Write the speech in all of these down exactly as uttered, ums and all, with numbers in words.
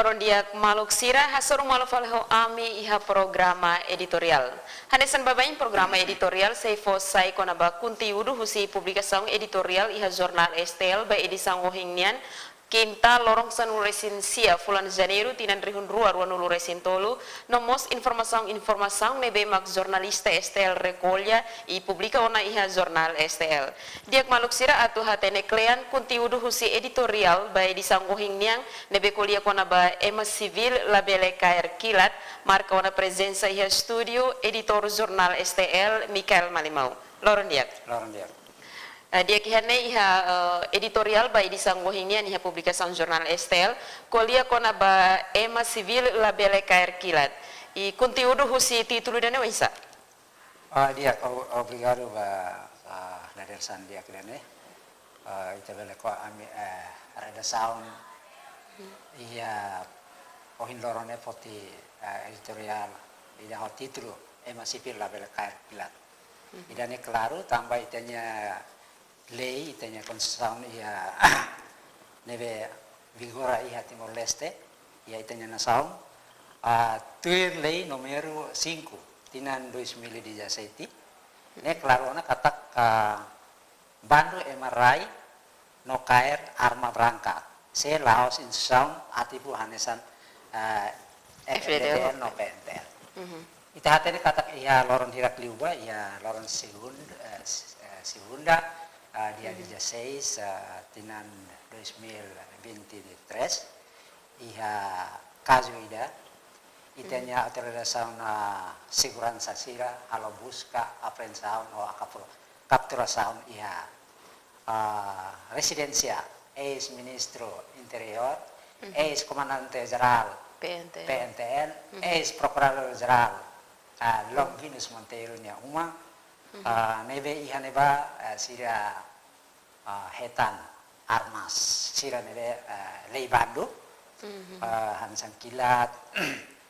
Loron di'ak maluk sira, hasoru malu fali ho ami iha programa editoriál. Hanesan baibain programa editoriál sei fó sai kona-ba konteúdu husi publikasaun editoriál iha jornál S T L ba edisaun ohin nian, kinta loron sanulu-resin-sia fulan Janeiru tinan rihun rua ruanulu-resin-tolu, no mós informasaun-informasaun ne'ebé mak jornalista S T L rekolla i publika ona iha jornál S T L. Di'ak maluk sira, atu hatene kle'an konteúdu husi editoriál ba edisaun ohin nian ne'ebé ko'alia kona-ba ema sivíl labele kaer kilat, marka ona prezensa iha estúdiu editór jornál S T L, Mikael Malimau. Loron di'ak. Loron di'ak. Eh, di'ak, iha ne'e iha, eh, editoriál ba edisaun ohin nian iha publikasaun jornál S T L, ko'alia kona-ba ema sivíl labele kaer kilat. I konteúdu husi títulu ida-ne'e oinsá? Ah, di'ak, o-, obrigadu ba, ah, dadeer-saan di'ak ida-ne'e. Ah, ita bele ko'a ami, eh, redasaun iha ohin loron ne'e foti, eh, editoriál ida ho títulu ema sivíl labele kaer kilat. Ida-ne'e klaru, tanba ita-nia lei, ita-nia konstituisaun iha ne'ebé vigora iha Timor-Leste, iha ita-nia nasaun, ah, tuir lei númeru cinco, tinan dois mil e dezassete, ne'e klaru ona katak, ah, bandu ema rai no kaer arma branka, se la'ós instituisaun ativu hanesan, eh, F D D L. F D D L no P N T L. Ita hatene katak iha loron hirak liubá, iha loron segun-, eh, s-, eh, segunda, eh, dia dezasseis, eh, tinan dois mil e vinte e três, iha kazu ida, ita-nia autorizasaun, eh, seguransa sira halo buska, apreensaun ou kaptu-, kapturasaun iha, ah, rezidénsia eis-ministru Interiór, eis-komandante jerál P N T L, P N T L, eis-prokuradór jerál, ah, Longuinus Monteiro nia uma, ah, ne'ebé iha ne'ebá, ah, sira, ah, hetan armas sira ne'ebé, ah, lei bandu, ah, hanesan kilat,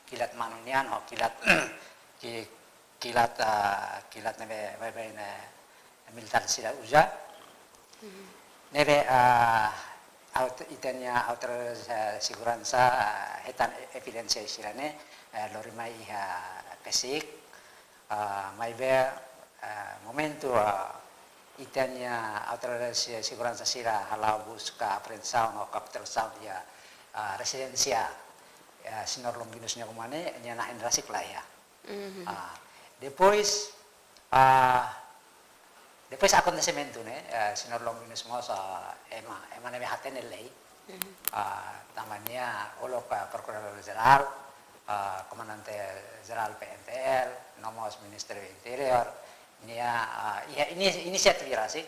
kilat manu nian, ho kilat, ki-, kilat, ah, kilat ne'ebé, baibain ne'e militár sira uza. Ne'ebé, ah, aut-, ita-nia autorizasaun, eh, seguransa, ah, hetan e-, evidénsia sira-ne'e, eh, lori mai iha PCIC, ah, maibé, ah, momentu, ah, ita-nia autorizasaun seguransa sira hala'o buska, apreensaun ou kapturasaun iha, ah, rezidénsia, eh, señór Longuinus nia uma ne'e, nia na'in rasik la iha. Ah, depois, ah, depois akontesimentu ne'e, eh, señór Longuinus mós, ah, ema, ema ne'ebé hatene lei. Ah, tanba nia uluk, ah, prokuradór jerál, ah, komandante jerál P N T L, no mós Ministériu Interiór, nia, ah, iha ini-, inisiatif rasik,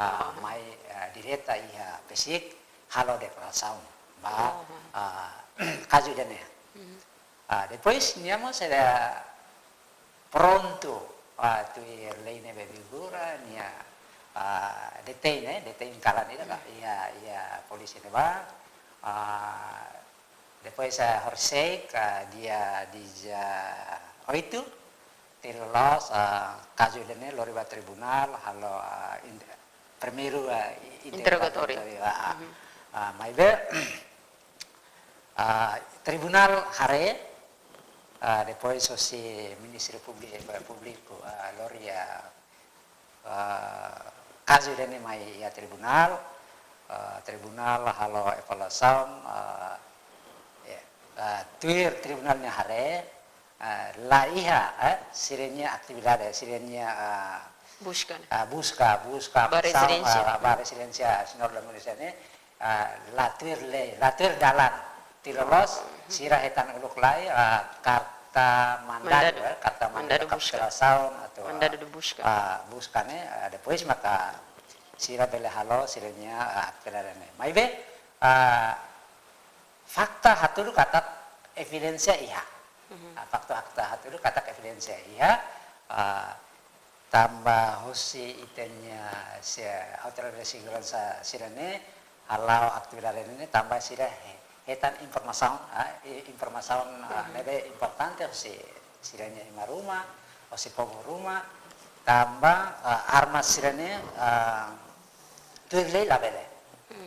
ah, mai, ah, direta iha PCIC, halo deklarasaun ba, ah, kazu ida-ne'e. Ah, depois nia mós sira prontu, ah, tuir lei ne'ebé vigora, nia, ah, detein, eh, detein kalan ida ka, iha, iha polísia ne'ebá. Ah, depois, ah, horisehik, ah, dia dezoito, tuir loloos, ah, kazu ida-ne'e lori ba tribunál, halo, ah, in-, primeiru, ah, i-, interrogatóriu. Interrogatóriu, ah, ah, maibé, ah, tribunál haree, ah, depois hosi Ministériu Públiku, Públiku, ah, lori, ah, ah, kazu ida-ne'e mai iha tribunál, ah, tribunál halo avaliasaun, ah, ya, ah, tuir tribunál nia haree, ah, la iha, eh, sira-nia atividade, sira-nia, ah, buska, ne'e? Ah, buska, buska, ba apreensaun, rezidénsia. Ah, ba rezidénsia señór Longuinus ne'e, ah, la tuir lei, la tuir dalan. Tuir loloos, sira hetan uluk lai, ah, karta mandadu, mandadu, eh, karta mandadu, mandadu buska, kapturasaun atau, mandadu de buska, ah, buska ne'e, ah, depois maka sira bele halo sira-nia, ah, atividade ne'e. Maibé, ah, fakta hatudu katak evidénsia iha. Ah, fakta, fakta hatudu katak evidénsia iha, ah, tanba hosi ita-nia se-, autoridade seguransa sira-ne'e hala'o atividade ne'e tanba sira he-, hetan informasaun, ah, i-, informasaun, ah, ne'ebé importante hosi sira-nia ema ruma, hosi povu ruma, tanba, ah, arma sira-ne'e, ah, tuir lei labele.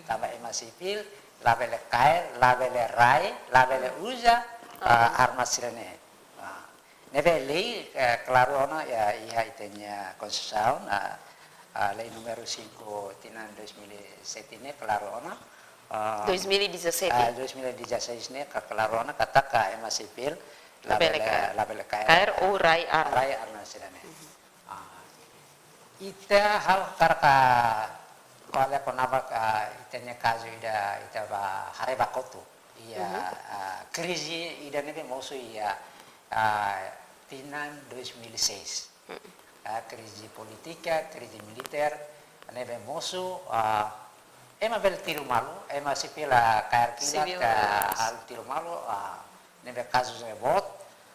Tanba ema sivíl, labele kaer, labele rai, labele uza, ah, arma sira-ne'e. Ah, ne'ebé lei, eh, klaru ona iha, iha ita-nia konstituisaun, ah, ah, lei númeru cinco tinan dois mil e sete ne'e klaru ona, ah, dois mil e dezasete. Ah, dois mil e dezasseis ne'e ka klaru ona katak ema sivil labele, labele kaer, kaer ou rai arma, rai arma sira-ne'e. Ah, ita hal karka kuale konaba ka ita-nia kazu ida ita bá haree ba kotuk. Iha, ah, krize ida ne'ebé mosu iha, ah, tinan dois mil e seis. Ah, krize polítika, krize militár, ne'ebé mosu, ah, ema bele tiru malu, ema sivil, ah, kaer kilat, sivil, ah, halo tiru malu, ah, ne'ebé kazu ne'e boot,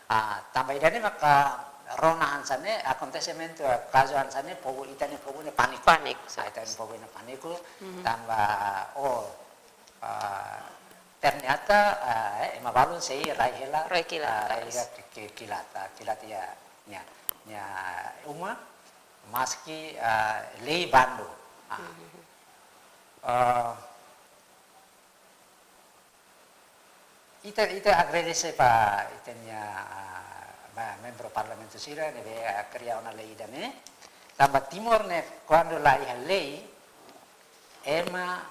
ah, tanba ida-ne'e maka rona hanesan ne'e, akontesimentu, ah, kazu hanesan ne'e, povu, ita-nia povu ne'e pániku. Pániku, ah, ita-nia povu ne'e pániku, tanba, oh, ah, ternyata, ah, eh, ema balun sei rai hela, rai kilat, ah, rai hela ki-, ki-, kilat, ah, kilat iha nia, nia uma, maski, ah, lei bandu. Ah. Ah, ita, ita agradese ba ita-nia, ah, ba membru parlamentu sira ne'ebé, ah, kria ona lei ida-ne'e. Tanba Timor ne'e kuandu la iha lei, ema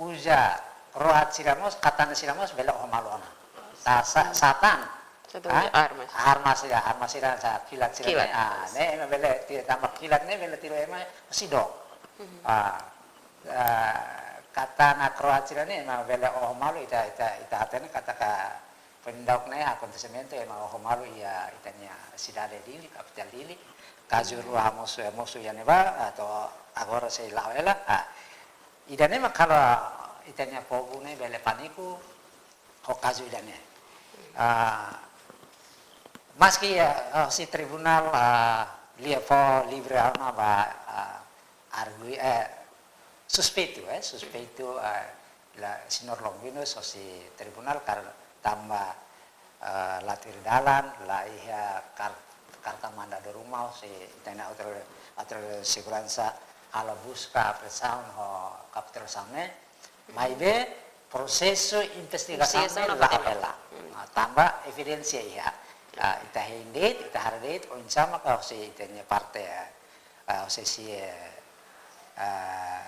uza kro'at sira mós, katana sira mós bele oho malu ona. Sa-, sa-, satan. Satan, ah, arma. Arma sira, arma sira, sa kilat sira. Kilat, ne'e, ah, ne'e ema bele ti-, tanba kilat ne'e bele tiru ema hosi dook. Ah, ah, katana kro'at sira-ne'e ema bele oho malu, ita, ita, ita hatene katak foin daudauk ne'e akontesimentu ema oho malu iha ita-nia sidade Dili, kapitál Dili. Kazu rua mosu, mosu iha ne'ebá, atau agora sei la'o hela. Ah, ida-ne'e mak halo ita-nia povu ne'e bele pániku ho kazu ida-ne'e. Ah, maski, ah, hosi tribunál, ah, lia fó livre ona ba, ah, argu-, eh, suspeitu, eh, suspeitu, eh, la, señór Longuinhos hosi tribunál karena tanba, eh, la tuir dalan, la iha kar-, karta mandadu ruma hosi ita-nia autor-, autoridade seguransa halo buska apreensaun ho kapturasaun ne'e. Maibé prosesu investigasaun ne'e la'o hela. Ah, tanba evidénsia iha. Ah, ita hein de'it, ita haree de'it, oinsá maka hosi ita-nia parte, eh, ah, hosi si, eh, ah,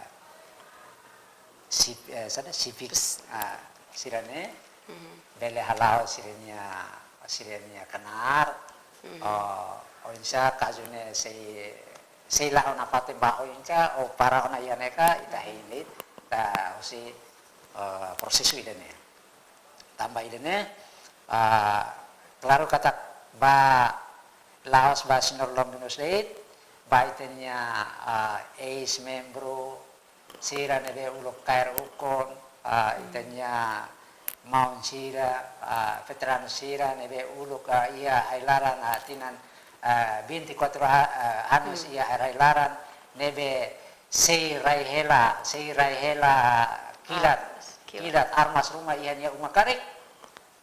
si, eh, sada, sivil, ah, sira-ne'e bele hala'o sira-nia, sira-nia knaar, oh, oinsá kazu ne'e sei, sei la'o nafatin ba oinsá, ou para ona iha ne'e ka, ita hein de'it, ita hosi, eh, prosesu ida-ne'e. Tanba ida-ne'e, ah, klaru katak ba la'ós ba señór Longuinhos de'it, ba ita-nia, ah, eis-membru sira ne'ebé uluk kaer ukun, ah, ita-nia maun sira, ah, veteranu sira ne'ebé uluk, ah, iha rai-laran, ah, tinan, ah, vinte e quatro ha-, ah, anos iha rai-laran ne'ebé sei rai hela, sei rai hela kilat, kilat armas ruma iha nia uma karik,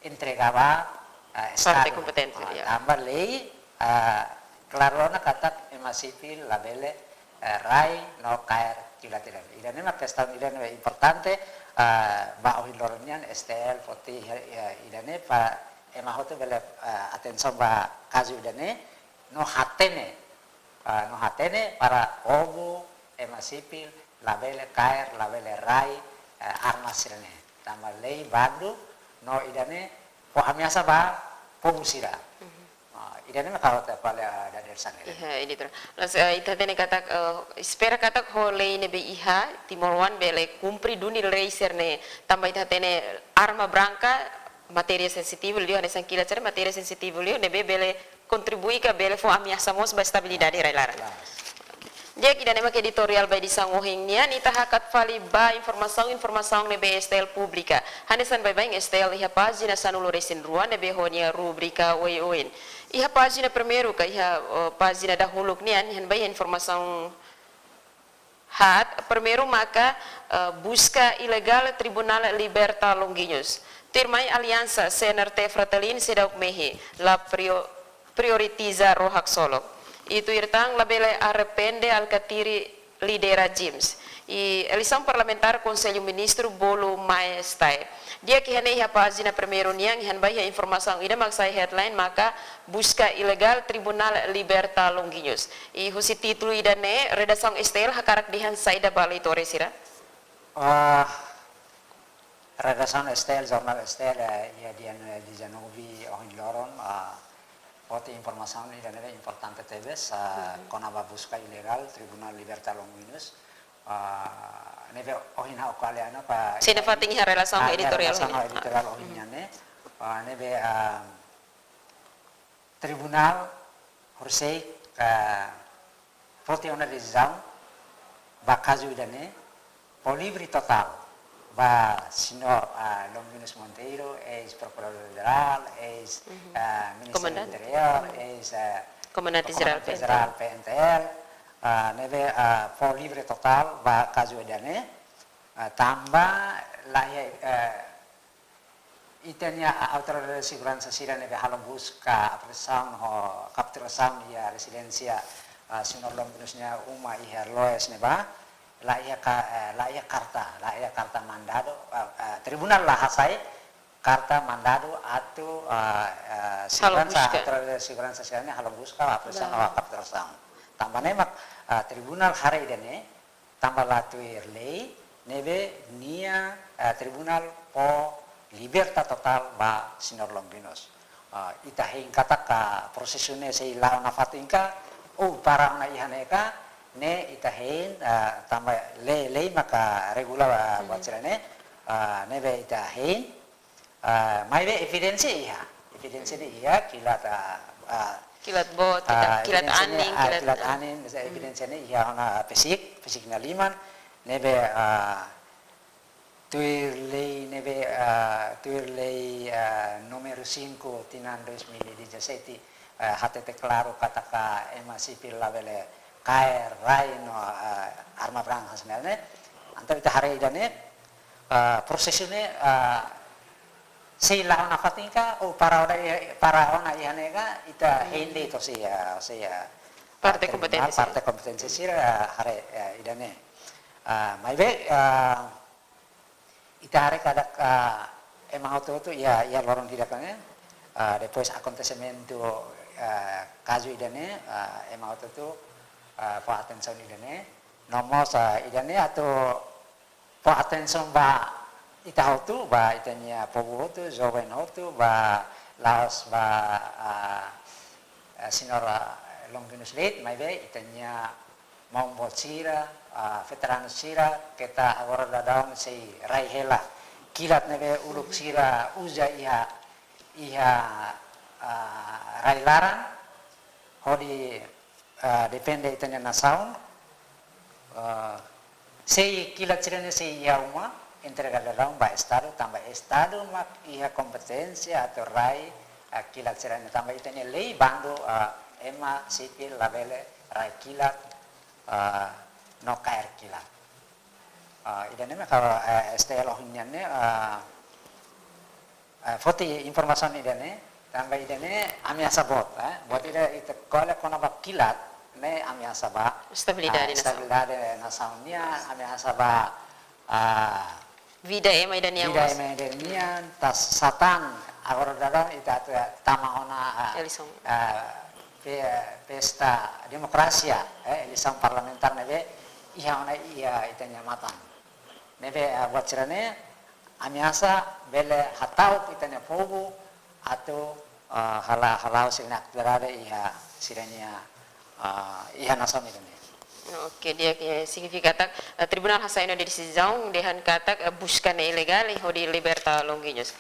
entrega ba, eh, parte Estadu kompetente, ah, ya. Tanba lei, ah, klaru ona katak ema sivil labele, eh, rai no kaer kilat ida-ne'e. Ida-ne'e mak kestaun ida-ne'e importante, ah, ba ohin loron nian S T L foti, eh, ida-ne'e para ema hotu bele, eh, atensaun ba kazu ida-ne'e, no hatene, ah, no hatene para povu, ema sivil labele kaer, labele rai, eh, armas sira-ne'e. Tanba lei bandu, no ida-ne'e fó ameasa ba povu sira. Ah, ida-ne'e mak ha'u atu fali, ah, dadeer-saan ne'e. Iya, ini tuh. Loos, eh, ita hatene katak, eh, espera katak ho lei ne'ebé iha, timoroan bele kumpre duni lei sira-ne'e. Tanba ita hatene arma branka, matéria sensitivu liu, hanesan kilat sira matéria sensitivu liu, ne'ebé bele kontribui ka bele fó ameasa mós ba estabilidade rai-laran. Di'ak, ida-ne'e mak editoriál ba edisaun ohin nian, ita hakat fali ba informasaun, informasaun ne'ebé S T L publika. Hanesan baibain S T L iha pájina sanulu-resin-rua ne'ebé ho nia rubrika oioin. Iha pájina primeiru ka iha, oh, pájina dahuluk nian, iha ne'ebá iha informasaun haat, primeiru maka, eh, buska ilegál tribunál liberta Longuinhos. Tuirmai aliansa C N R T Fretilin seidauk mehi, la prio-, prioritiza Ró Haksolok. I tuir tan labele arrepende Alkatiri lidera JIMS. I eleisaun parlamentár Konsellu Ministru bolu mai STAE. Di'ak, iha ne'e iha pájina primeiru nian, iha ne'ebá iha informasaun ida mak sai headline maka buska ilegál, tribunál liberta Longuinhos. I husi títulu ida-ne'e, redasaun STL hakarak dehan saida ba leitór sira? Ah, redasaun STL, jornál STL, eh, iha dia, eh, dezanove ohin loron, ah, foti informasaun ida ne'ebé importante tebes, ah, Mhm. kona-ba buska ilegál, tribunál liberta Longuinhos, ah, ne'ebé ohin ha'u ko'alia ona ba Sei nafatin iha relasaun ah, iha editoriál relasaun ohin. editoriál ohin Mhm. nian ne'e, ah, ne'ebé, ah, tribunál horisehik, ah, foti ona desizaun ba kazu ida-ne'e, fó livre totál ba señór, ah, Longuinhos Monteiro, eis Prokuradór Jerál, eis, Mhm. ah, Ministru Komandante. Interiór, Mhm. eis, ah, Komandante Jerál Komandante P N T L. Jerál P N T L, ah, ne'ebé, ah, fó livre totál ba kazu ida-ne'e, ah, tanba la iha, eh, ita-nia autoridade seguransa sira ne'ebé halo buska, apresaun ho kapturasaun iha rezidénsia, ah, señór Longuinhos nia uma iha Loes ne'ebá, la iha ka-, eh, la iha karta, la iha karta mandadu, ah, ah, tribunál la hasai karta mandadu atu, ah, ah, Halo seguransa, buska. autoridade seguransa sira-ne'e halo buska, apresaun, Ba. ho kapturasaun. Tanba ne'e mak, ah, tribunál haree ida-ne'e, tanba la tuir lei, ne'ebé nia, eh, tribunál fó liberta totál ba señór Longuinhos. Ah, ita hein katak prosesu ne'e sei la'o nafatin ka, ou para ona iha ne'e ka, ne'e ita hein, ah, tanba lei, lei maka regula, ah, Mhm. buat sira-ne'e, ah, ne'ebé ita hein, ah, maibé evidénsia iha. Evidénsia ne'e iha, kilat, ah, ah, Kilat boot, ah, kilat evidénsia ne'e, anin, ah, kilat kilat anin, maibé Hmm. evidénsia ne'e iha ona FESIC, FESIC nia liman, ne'ebé, ah, tuir lei ne'ebé, ah, tuir lei, ah, númeru cinco tinan dois mil e dezassete, ah, hatete klaru katak ema sipil labele kaer rai no, ah, arma branka hanesan ne'e. Entaun ita haree ida-ne'e, ah, prosesu ne'e, ah, sei la'o nafatin ka, ou para ona iha, para ona iha ne'e ka, ita Hmm. hein de'it ho sira, ho sira, Parte ah, tribunál, kompetente sira. parte kompetente sira, ah, haree, ah, ida-ne'e. Ah, maibé, ah, ita haree katak, ah, ema hotu-hotu iha, iha loron ida-ne'e, ah, depois akontesimentu, ah, kazu ida-ne'e, ah, ema hotu-hotu, ah, fó atensaun ida-ne'e. No mós, ah, ida-ne'e atu fó atensaun ba ita hotu, ba ita-nia povu hotu, joven hotu, ba la'ós ba, ah, ah, señór, ah, Longuinhos de'it, maibé ita-nia maun-boot sira, ah, veteranu sira, keta agora daudaun sei rai hela kilat ne'ebé uluk Mhm. sira uza iha, iha, ah, rai laran, hodi, ah, defende ita-nia nasaun, ah, sei kilat sira-ne'e sei iha uma, entrega daudaun ba Estadu, tanba Estadu mak iha kompeténsia atu rai, ah, kilat sira-ne'e, tanba ita-nia lei bandu, ah, ema sipil labele rai kilat, ah, no kaer kilat. Ah, ida-ne'e mak ha'u, eh, STL ohin nian ne'e, ah, eh, foti informasaun ida-ne'e, tanba ida-ne'e ameasa boot, eh. Boot ida ita ko'alia kona-ba kilat, ne'e ameasa ba, Estabilidade ah, nasaun. estabilidade nasaun nian, ameasa ba, ah, Vida ema ida nian vida mós. ema ida nian, ta satan, agora daudaun ita atu tama ona, ah, Eleisaun. ah, pe-, pesta demokrasia, eh, eleisaun parlamentár ne'ebé iha ona iha ita-nia matan. Ne'ebé, ah, buat sira-ne'e ameasa bele hata'uk ita-nia povu atu, ah, halo, halo sira-nia atividade iha sira-nia, ah, iha nasaun ida-ne'e. Oke, di'ak, eh, signifika katak, eh, tribunál hasai ona desizaun dehan katak, eh, buska ne'e ilegál, eh, hodi liberta Longuinhos.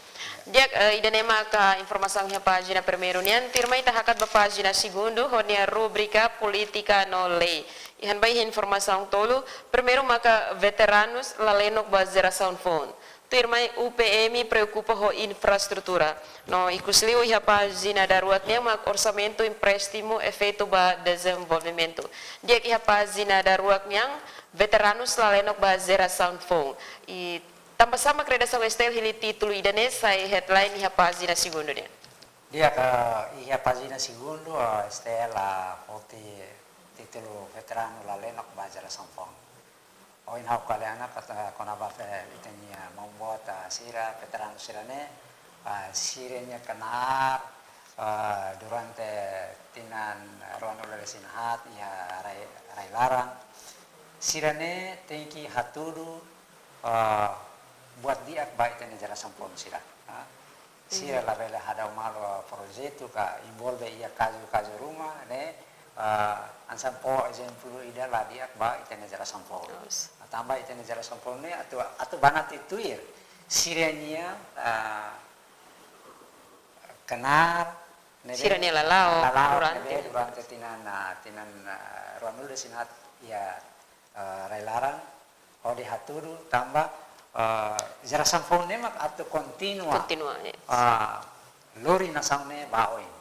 Di'ak, eh, ida-ne'e maka informasaun iha pájina primeiru nian, tuirmai ita hakat ba pájina segundu, ho nia rubrika polítika no lei. Iha ne'ebá iha informasaun tolu, primeiru maka veteranus lalenok ba jerasaun foun. Tuirmai UPM preokupa ho infraestrutura. No ikusliu iha pájina daruak nian mak orsamentu empréstimu efeitu ba dezenvolvimentu. Di'ak, iha pájina daruak nian, veteranus lalenok ba jerasaun foun. I tanba sá mak redasaun STL hili títulu ida-ne'e sai headline iha pájina segundu nian? Di'ak, iha pájina segundu, eh, STL, eh, foti títulu veteranu la lenok ba jerasaun foun. Ohin ha'u ko'alia ona katak kona-ba, eh, ita-nia maun-boot, ah, sira, veteranu sira-ne'e, ah, sira-nia knaar, ah, durante tinan ruanulu-resin-haat iha rai, rai-laran. Sira-ne'e tenke hatudu, ah, buat di'ak ba ita-nia jerasaun foun sira. Ah, sira labele hadau malu projetu ka envolve iha kazu-kazu ruma ne'e, ah, hanesan fó ezemplu ida la di'ak ba ita-nia jerasaun foun. Tanba ita-nia jerasaun foun ne'e atu, atu banati tuir sira-nia, ah, knaar ne'ebé, sira-nia lala'ok, lala'ok durante, ne'ebé durante tinan, ah, tinan, ah, ruanulu-resin-haat iha, ah, rai-laran, hodi hatudu tanba, ah, jerasaun foun ne'e mak atu kontinua, kontinua, yes, ah, lori nasaun ne'e ba oin.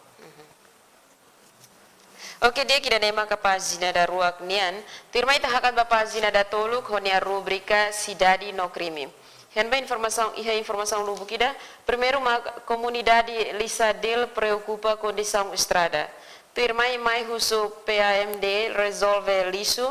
Oke, di'ak, ida-ne'e maka pájina daruak nian. Tuirmai ita hakat ba pájina datoluk ho nia rubrika Sidade no Krime. Iha ne'ebá informasaun, iha informasaun lubuk ida. Primeiru mak komunidade Lisadil preokupa kondisaun estrada. Tuirmai mai husu P A M D rezolve lixu.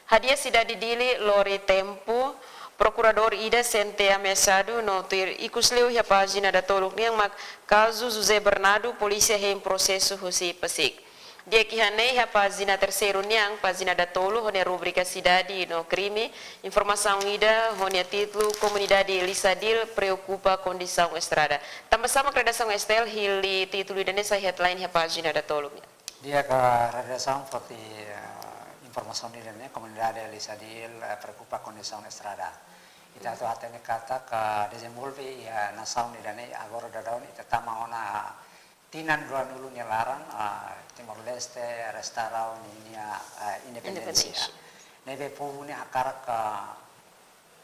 Hadi'a sidade Dili lori tempu. Prokuradór ida sente ameasadu no tuir ikus liu iha pájina datoluk nian mak kazu José Bernardo polísia hein prosesu husi PASIC. Di'ak, iha ne'e iha pájina terseiru nian, pájina datoluk, ho nia rubrika Sidade no Krime, informasaun ida ho nia títulu Komunidade Lisadil preokupa kondisaun estrada. Tanba sá mak redasaun S T L hili títulu ida-ne'e sai headline iha pájina datoluk nian? Di'ak, redasaun foti, eh, informasaun ida-ne'e, Komunidade Lisadil, eh, preokupa kondisaun estrada. Ita atu hatene katak dezenvolve iha nasaun ida-ne'e agora daudaun ita tama ona tinan ruanulu nia laran, ah, Timor-Leste restaura ninia, ah, independénsia. Independénsia. Ne'ebé povu ne'e hakarak, ah,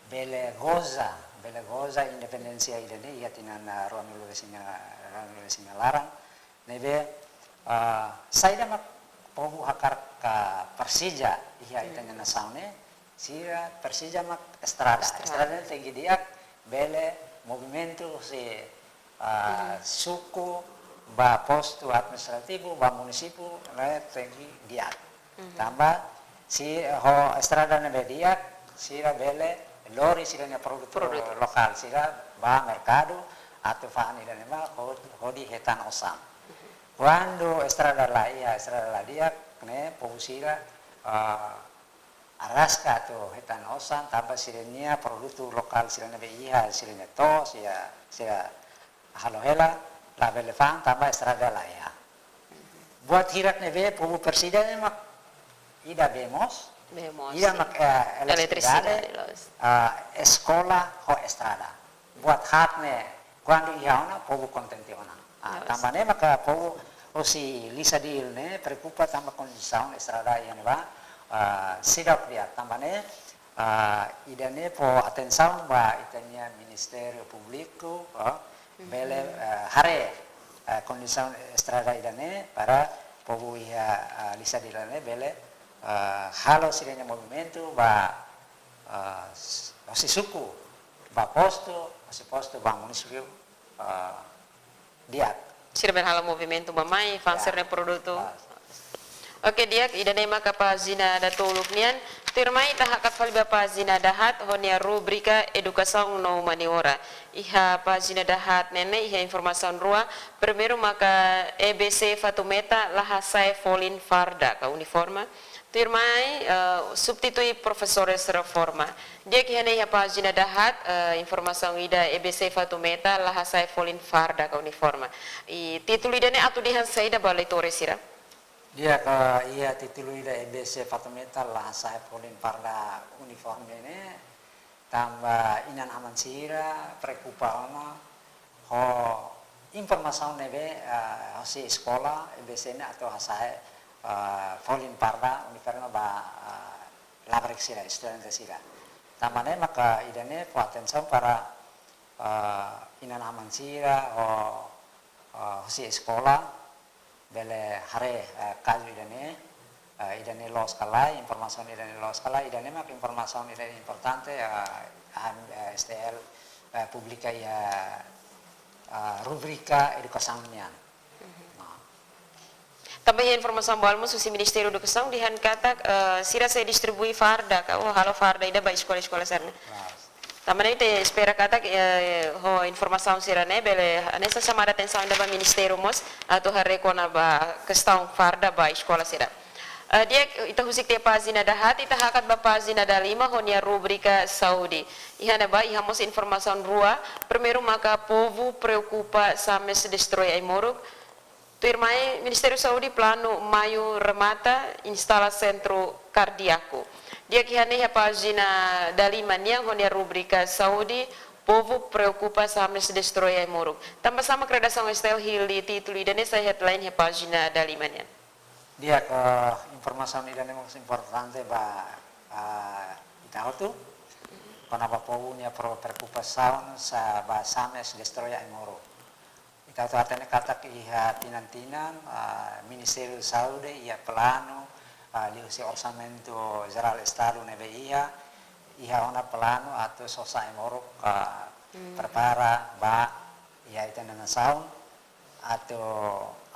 bele goza, bele goza independénsia ida-ne'e iha tinan, ah, ruanulu-resin, ah, ruanulu-resin nia laran. Ne'ebé, ah, saida mak povu hakarak, ah, persija iha ita-nia nasaun ne'e, sira persija mak estrada. Estrada. Estrada ne'e tenke di'ak, bele movimentu husi, ah, suku ba postu administrativu, ba munisípiu, ne'e tenke di'ak. Tanba se ho estrada ne'ebé di'ak, sira bele lori sira-nia produtu, produtu lokál sira ba merkadu, atu fa'an ida-ne'ebá ho-, hodi hetan osan. Kuandu estrada la iha, estrada la di'ak, ne'e povu sira, ah, araska atu hetan osan, tanba sira-nia produtu lokál sira ne'ebé iha, sira-nia to'os, sira, sira halo hela, labele fa'an tanba estrada la iha. Buat hirak ne'ebé povu persija ne'e mak ida bee moos, bee moos, ida mak, eh, eletrisidade, eletrisidade, loos, ah, eskola ho estrada. Buat haat ne'e kuandu iha ona povu kontente ona. Ah, loos. Tanba ne'e maka povu husi Lisadil ne'e preokupa tanba kondisaun estrada iha ne'ebá, ah, seidauk di'ak. Tanba ne'e, ah, ida-ne'e fó atensaun ba ita-nia Ministériu Públiku, oh, bele, eh, haree, eh, kondisaun estrada ida-ne'e para povu iha, ah, Lisadil ne'e bele, eh, halo sira-nia movimentu ba, ah, s-, husi suku ba postu, husi postu ba munisípiu, ah, di'ak. Sira bele halo movimentu ba mai fa'an sira-nia produtu. Oke, di'ak, ida-ne'e maka pájina datoluk nian. Tuirmai ita hakat fali ba pájina dahaat ho nia rubrika Edukasaun no Humaniora. Iha pájina dahaat ne'e iha informasaun rua. Primeiru maka E B C Fatumeta la hasa'e folin farda ka uniforme. Tuirmai, eh, substitui profesores reforma. Di'ak, iha ne'e iha pájina dahaat, eh, informasaun ida, E B C Fatumeta la hasa'e folin farda ka uniforme. I títulu ida-ne'e atu dehan saida ba leitór sira? Di'ak, iha títulu ida, E B C Fatumeta la hasa'e folin farda uniforme ne'e, tanba inan-aman sira preokupa ona ho informasaun ne'ebé, ah, husi eskola, E B C ne'e atu hasa'e, ah, folin farda uniforme ba, ah, labarik sira, estudante sira. Tanba ne'e maka ida-ne'e fó atensaun para, ah, inan-aman sira ho, ah, husi eskola, bele haree, eh, kazu ida-ne'e, eh, ida-ne'e loos ka lae, informasaun ida-ne'e loos ka lae, ida-ne'e mak informasaun ida importante, eh, ah, eh, S T L, eh, publika iha, eh, rubrika edukasaun nian. Nah. Tanba iha informasaun balu mós husi Ministériu Edukasaun dehan katak, eh, sira sei distribui farda, ka, oh, halo farda ida ba eskola-eskola sira-ne'e. Tanba ne'e ita espera katak, eh, ho informasaun sira-ne'e bele hanesan xamada atensaun ida ba ministériu mós atu haree kona-ba kestaun farda ba eskola sira. Eh, di'ak, ita husik tiha pájina dahaat, ita hakat ba pájina dalima ho nia rubrika saúde. Iha ne'ebá iha mós informasaun rua. Primeiru maka povu preokupa sames destroi ai-moruk. Tuirmai, Ministériu Saúde planu Maiu remata instala sentru kardiaku. Di'ak, iha ne'e iha pájina dalima nian ho nia rubrika saúde, povu preokupa sames destroi ai-moruk. Tanba sá mak redasaun STL hili títulu ida-ne'e sai headline iha pájina dalima nian? Di'ak, informasaun ida-ne'e mós importante ba, ah, ita hotu. Kona-ba povu nia pro-, preokupasaun sa ba sames destroi ai-moruk. Ita hotu hatene katak iha tinan-tinan, ah, Ministériu Saúde iha planu, ah, liuhusi Orsamentu Jerál Estadu ne'ebé iha, iha ona planu atu sosa ai-moruk, ah, prepara ba iha ita-nia nasaun atu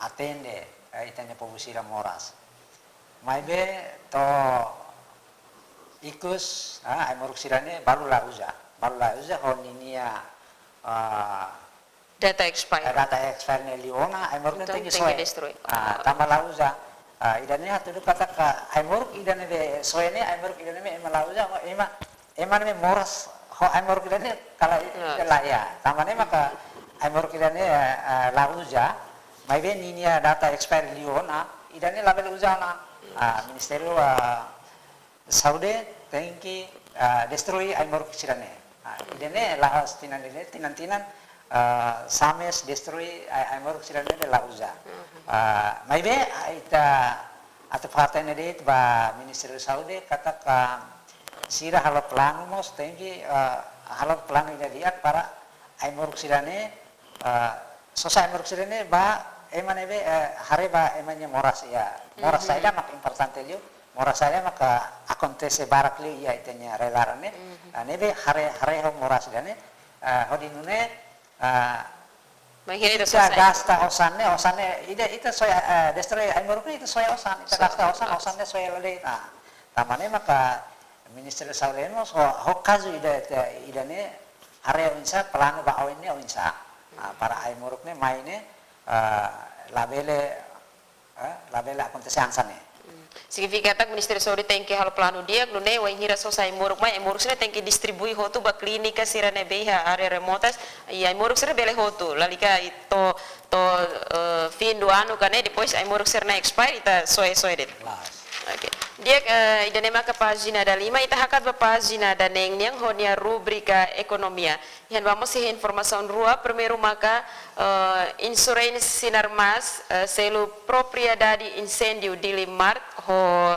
atende, eh, ita-nia povu sira moras. Maibé to'o ikus, ah, ai-moruk sira-ne'e balu la uza, balu la uza ho ninia, ah, data expire. Eh, data expire ne'e liu ona, ai-moruk ne'e tenke soe. Tenke destroi. Ah, tanba la uza. Ah, ida-ne'e hatudu katak ai-moruk ida ne'ebé soe ne'e, ai-moruk ida ne'ebé ema la uza, ema, ema ne'ebé moras ho ai-moruk ida-ne'e kala i-, ita la iha. Tanba ne'e maka ai-moruk ida-ne'e, eh, eh, la uza, maibé ninia data expire liu ona, ida-ne'e labele uza ona. Ah, Ministériu, ah, Saúde tenke, ah, destroi ai-moruk sira-ne'e. Ah, ida-ne'e la'ós tinan ida-ne'e, tinan-tinan, ah, sames destroi ai, ai-moruk sira-ne'e la uza. Ah, maibé, ah, ita atu fó-hatene de'it ba Ministériu Saúde katak sira halo planu mós tenke, ah, halo planu ida di'ak para ai-moruk sira-ne'e, eh, sosa ai-moruk sira-ne'e ba ema ne'ebé, eh, haree ba ema nia moras iha. Moras saida mak importante liu, moras saida mak akontese barak liu iha ita-nia rai-laran ne'e. Ah, ne'ebé haree, haree ho moras ida-ne'e, eh, hodi nune'e, eh, bainhira ita sosa gasta osan ne'e, osan ne'e, ida ita soe, eh, destroi ai-moruk ne'e ita soe osan, ita gasta osan, osan ne'e soe la de'it. Ah, tanba ne'e maka Ministériu Saúde mós ho, ho kazu ida, ida, ida-ne'e haree oinsá planu ba oin ne'e oinsá. Ah, para ai-moruk ne'e mai ne'e, ah, labele, eh, labele akontese hanesan ne'e. Signifika katak Ministériu Saúde tenke halo planu di'ak, nune'e wainhira sosa ai-moruk mai, ai-moruk sira tenke distribui hotu ba klínika sira ne'ebé iha área remotas, i ai-moruk sira bele hotu, lalika i to'o, to'o, eh, fim do ano ka ne'e, depois ai-moruk sira-ne'e expire, ita soe, soe de'it. Oke. Di'ak, eh, ida-ne'e maka pájina dalima, ita hakat ba pájina daneen nian ho nia rubrika ekonomia. Iha ne'ebá mós iha informasaun rua, primeiru maka, eh, insurance Sinarmas, eh, selu propriedade inséndiu Dili Mart ho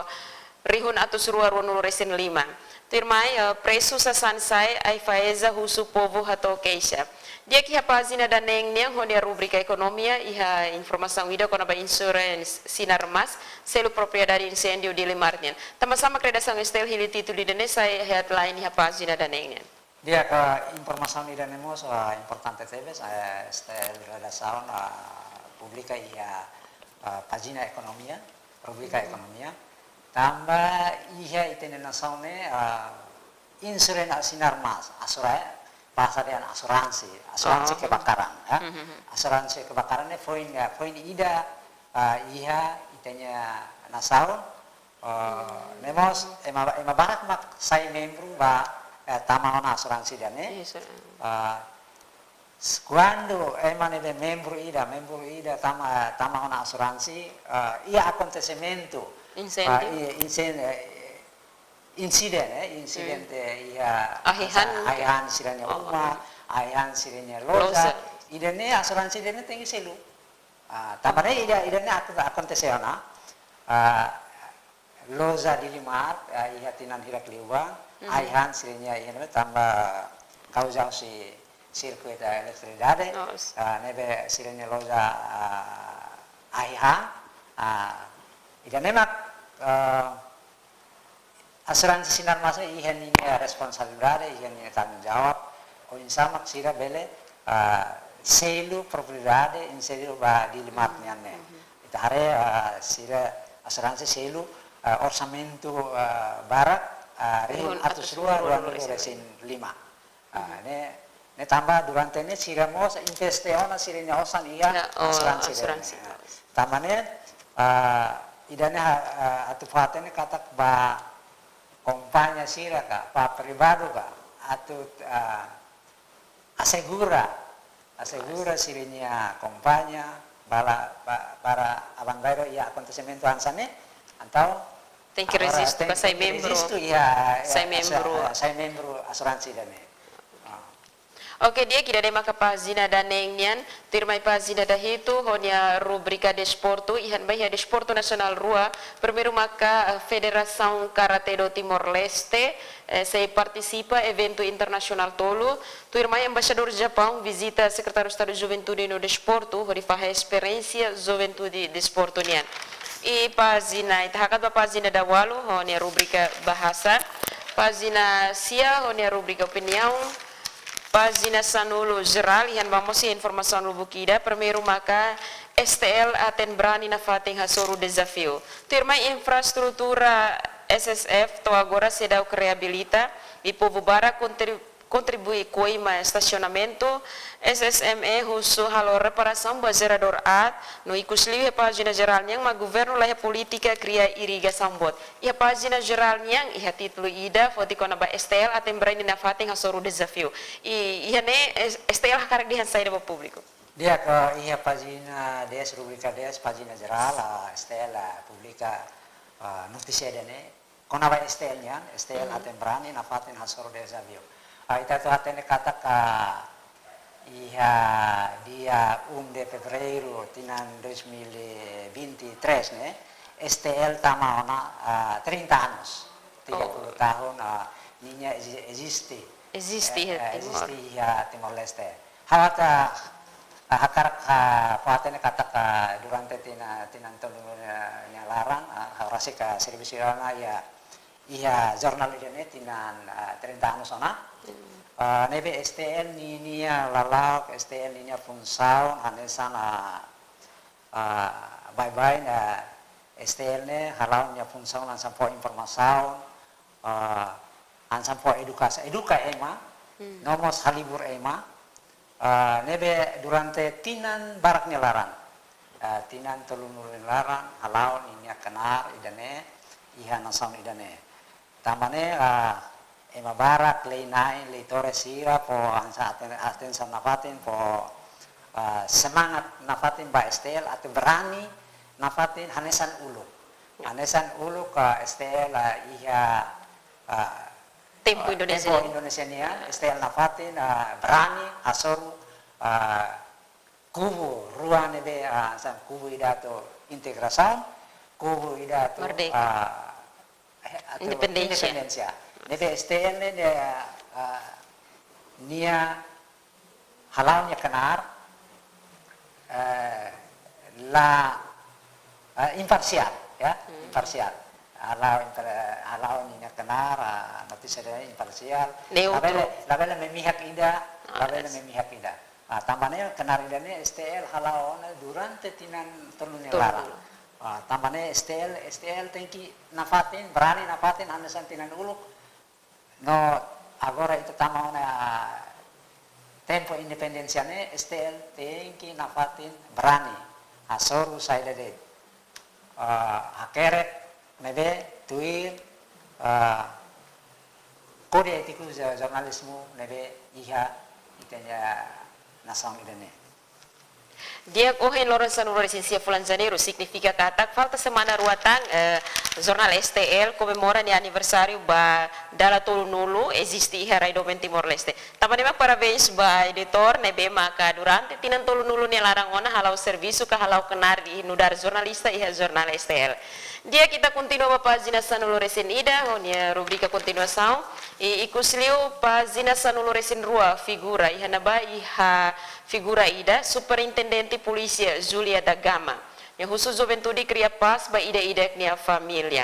rihun atus rua ruanulu resin lima. Tuirmai, eh, presu sasán sa'e, AIFAESA husu povu hato'o keixa. Di'ak, iha pájina daneen nian ho nia rubrika ekonomia, iha informasaun ida kona-ba insurance Sinarmas, selu propriedade inséndiu Dili Mart nian. Tanba sá mak redasaun STL hili títulu ida-ne'e sai headline iha pájina daneen nian? Di'ak, informasaun ida-ne'e mós, ah, importante tebes, eh, STL redasaun, ah, publika iha, ah, pájina ekonomia, rubrika ekonomia. Tanba iha ita-nia nasaun ne'e, ah, insurance Sinarmas, asura-, bahasa dehan asuransi, asuransi kebakaran, ya. Asuransi kebakaran ne'e foin, ya, foin ida, ah, iha ita-nia nasaun, eh, ne'e mós ema, ema barak mak sai membru ba, eh, tama ona asuransi ida-ne'e. Eh, s-, kuandu ema ne'ebé membru ida, membru ida tama, tama ona asuransi, eh, iha akontesimentu, eh, iha insen-, eh, insiden, eh, insidente iha ai-han sira-nia uma, ai-han sira-nia loja, ida-ne'e asuransi ida-ne'e tenke selu. Ah, tanba ne'e ida, ida-ne'e ak-, akontese ona. Ah, loja Dili Mart, ah, iha tinan hirak liubá, ai-han sira-nia iha ne'ebé tanba kauza husi sirkuitu eletrisidade, ah, ne'ebé sira-nia loja, ah, ai-han, ah, ida-ne'e mak, ah, asuransi Sinarmas iha ninia responsabilidade, iha ninia tanggung jawab, oinsá mak sira bele, ah, selu propriedade inséndiu ba Dili Mart nian ne'e. Ita haree, ah, sira asuransi selu, ah, orsamentu, ah, barak, ah, rihun atus rua, rua-nulu resin lima. Ah, ne'e, ne'e tanba durante ne'e sira mós investe ona sira-nia osan iha asuransi ida-ne'e. Tanba ne'e, ah, ida-ne'e, ah, atu fó-hatene katak ba kompañia sira ka, ba privadu ka, atu, ah, asegura, asegura sira-nia kompañia, bala, ba, para aban-bainrua iha akontesimentu hanesan ne'e, entaun tenke rejistu, tenke rejistu iha, iha, sai membru asuransi ida-ne'e. Oke, di'ak, ida-ne'e maka pájina daneen nian. Tuirmai pájina dahitu, ho nia rubrika desportu, iha ne'ebá iha desportu nasionál rua. Primeiru maka, eh, Federasaun Karate do Timor-Leste, eh, sei partisipa eventu internasionál tolu. Tuirmai Embaixadór Japaun vizita Sekretáriu Estadu Juventude no Desportu, hodi fahe esperiénsia juventude desportu nian. I pájina, ita hakat ba pájina daualu, ho nia rubrika bahasa. Pájina sia, ho nia rubrika opiniaun. Pájina sanulu jerál, iha ne'ebá mós iha informasaun lubuk ida. Primeiru maka S T L aten brani nafatin hasoru dezafiu. Tuirmai infraestrutura S S F to'o agora seidauk reabilita, i povu barak kontri-, kontribui koi-matan estasionamentu, S S M E husu halo reparasaun ba jeradór aat, no ikus liu iha pájina jerál nian mak governu laiha polítika kria irrigasaun boot. Iha pájina jerál nian, iha títulu ida, foti kona-ba S T L aten brani nafatin hasoru dezafiu. I, iha ne'e, S-, S T L hakarak dehan saida ba públiku? Di'ak, iha pájina dez, rubrika dez, pájina jerál, ah, S T L, ah, publika, ah, notísia ida-ne'e. Kona-ba S T L nian, S T L aten brani nafatin hasoru dezafiu. Ah, ita atu hatene katak, ah, iha dia um de fevereiru tinan dois mil e vinte e três ne'e, S T L tama ona, ah, trinta anos, tiga puluh tahun, ah, ninia ezi-, eziste. Eziste iha Timor. Eziste iha Timor-Leste. Ha'u atu, ah, hakarak, ah, fó-hatene katak, ah, durante tina-, tinan tolu nia, nia laran, ah, ha'u rasik servisu ona iha, iha jornál ida-ne'e tinan, ah, trinta anos ona. Ah, ne'ebé S T L ninia lala'ok, S T L ninia funsaun, hanesan, ah, ah, baibain, ah, S T L ne'e hala'o nia funsaun hanesan fó informasaun, ah, hanesan fó edukasaun, eduka ema, no mós halibur ema, ah, ne'ebé durante tinan barak nia laran, ah, tinan tolunulu nia laran, hala'o ninia knaar ida-ne'e, iha nasaun ida-ne'e. Tanba ne'e, ah, ema barak, lei-na'in, leitores sira, fó hanesan aten-, atensaun nafatin, fó, ah, semangat nafatin ba S T L, atu brani nafatin hanesan uluk. Hanesan uluk, ah, S T L, ah, iha, ah, tempu, ah, Indonézia, tempu Indonézia nian, S T L nafatin, ah, brani, hasoru, ah, kubu rua ne'ebé, ah, hanesan kubu ida atu integrasaun, kubu ida atu, merdeka, ah, eh, atu independénsia. Independénsia. Ne'ebé S T L ne'e, ah, nia hala'o nia knaar, eh, la, eh, imparsiál, ya, imparsiál. Hala'o impar-, hala'o ninia knaar, ah, notísia ida imparsiál. Neutru. Labele, labele memihak ida, labele memihak ida. Ah, tanba ne'e knaar ida-ne'e S T L hala'o ona durante tinan tolu nia laran. Ah, tanba ne'e S T L, S T L tenke nafatin, brani nafatin hanesan tinan uluk. No agora ita tama ona tempu independénsia ne'e, S T L tenke nafatin brani hasoru saida de'it. Ah, hakerek ne'ebé tuir, ah, kóde étiku jo-, jornalizmu ne'ebé iha ita-nia nasaun ida-ne'e. Di'ak, ohin loron sanulu-resin-sia fulan Janeiru, signifika katak falta semana rua tan, eh, jornál S T L komemora nia aniversáriu ba dala tolunulu eziste iha rai doben Timor-Leste. Tanba ne'e mak parabéns ba editór ne'ebé maka durante tinan tolunulu nia laran ona hala'o servisu ka hala'o knaar di nu'udar jornalista iha jornál S T L. Di'ak, ita kontinua ba pájina sanulu-resin-ida, ho nia rubrika kontinuasaun. I ikus liu pájina sanulu-resin-rua, figura, iha ne'ebá iha figura ida, Superintendente Polísia Julia da Gama. Nia husu juventude kria pás ba ida-idak nia família.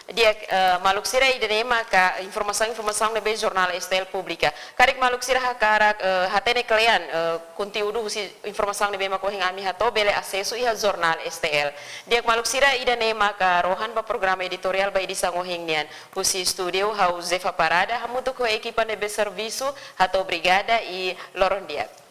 Di'ak, eh, maluk sira, ida-ne'e maka informasaun-informasaun ne'ebé jornál S T L publika. Karik maluk sira hakarak, eh, hatene kle'an, eh, konteúdu husi informasaun ne'ebé mak ohin ami hato'o, bele asesu iha jornál S T L. Di'ak maluk sira, ida-ne'e maka rohan ba programa editoriál ba edisaun ohin nian. Husi estúdiu ha'u Zefa Parada, hamutuk ho ekipa ne'ebé servisu, hato'o obrigada i loron di'ak.